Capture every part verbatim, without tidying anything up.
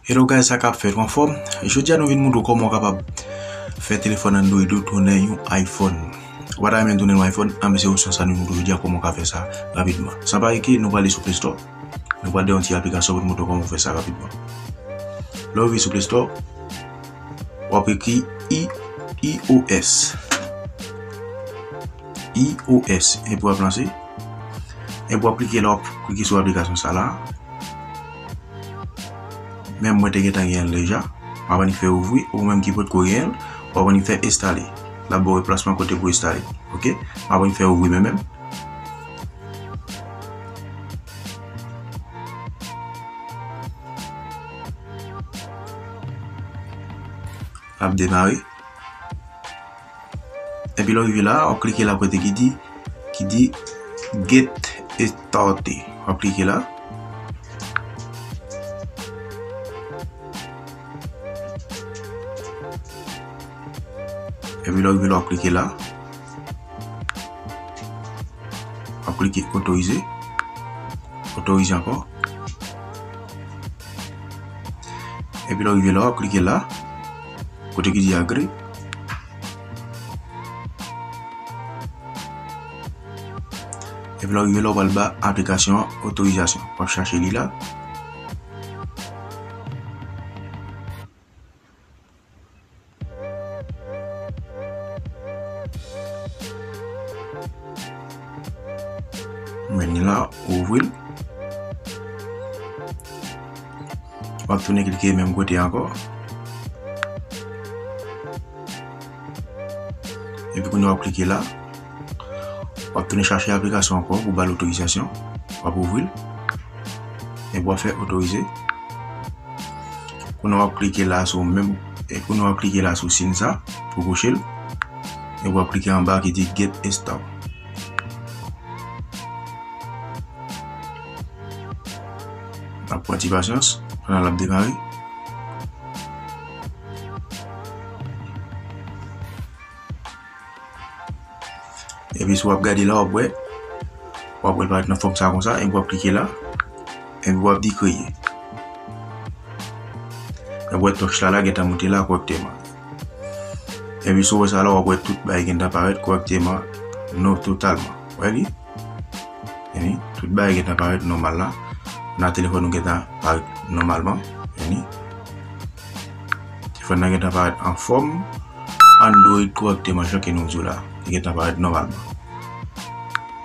Hello guys, sa k ap fèt, ou anfòm? Jodi a nou vin montre w kòman w kapab fè telefòn Android ou tounen yon iPhone. Ou pa ta renmen tounen yon iPhone? Anben se yon sòs sa nou montre w jodi a kòman w ka fè sa rapidman. San pa rete, nou prale sou Play Store. Nou pral de yon ti aplikasyon pou nou montre w kòman w fè sa rapidman. Lè w rive sou Play Store, w ap ekri i, iOS. iOS. Epi w ap lanse. Epi w ap klike la, w ap klike sou aplikasyon sa la. Men mwen te gentan genyen l deja. M ap annik fè ouvri, ou menm ki potko genyen l, w ap annik fè enstale. L ap ba w plasman kote pou enstale. Oke? M ap annik fè ouvri mwen menm. L ap demare. Epi lè w rive la, w ap klike la kote ki di, ki di Get Started. W ap klike la. Epi lè w rive la, w ap klike la. W ap klike otorize. Otorize ankò. Epi lè w rive la, w ap klike la. Kote ki di agree. Epi lè w rive la, w pral ba aplikasyon an otorizasyon. W ap chache li la. Men li la, ouvri l. W ap tounen klike menm kote ankò. Epi kounye a w ap klike la. W ap tounen chache aplikasyon ankò pou ba l otorizasyon. W ap ouvri l. Epi w ap fè otorize. Kounye a w ap klike la sou menm, e kounye a w ap klike la sou siy sa pou kouche l. Epi w ap klike anba ki di Get Started. N ap pran ti pasyans pandan l ap demare. Epi si w ap gade la, w ap wè, w ap wè l parèt nan fòm sa konsa, epi w ap klike la, epi w ap di kreye. Epi w wè touch la, la gentan moute la kòrèkteman. Epi si w wè sa la, w ap wè tout bagay gentan parèt kòrèkteman, non, totalman. Wè li? Wè li? Tout bagay gentan parèt nòmal la. Nan telefòn ou gentan parèt nòmalman. Wè li? Telefòn nan gentan parèt an fòm Android kòrèkteman, jan ke nou di w la. Li gentan parèt nòmalman.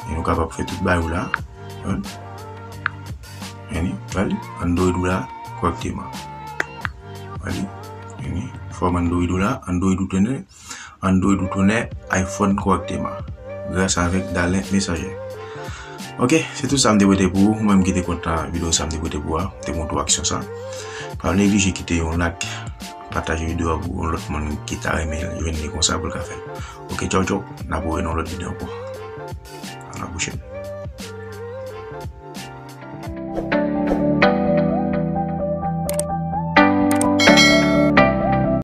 E nou kapab fè tout bagay ou la. Wè li? Wè li? Android ou la kòrèkteman. Wè li? Wè li? Fòm Android ou la, Android ou tounen Android ou tounen iPhone kòrèkteman gras avèk Dalen Messenger. Oke, se tout sa m te pote pou ou. Ou menm ki te kontan videyo sa m te pote pou ou a, te montre w aksyon sa. Pa neglije kite yon like, pataje videyo a pou yon lòt moun ki ta renmen jwenn li konsa pou l ka fè l. Oke, tchaw, tchaw. N ap wè nan yon lòt videyo ankò. A la pwochèn.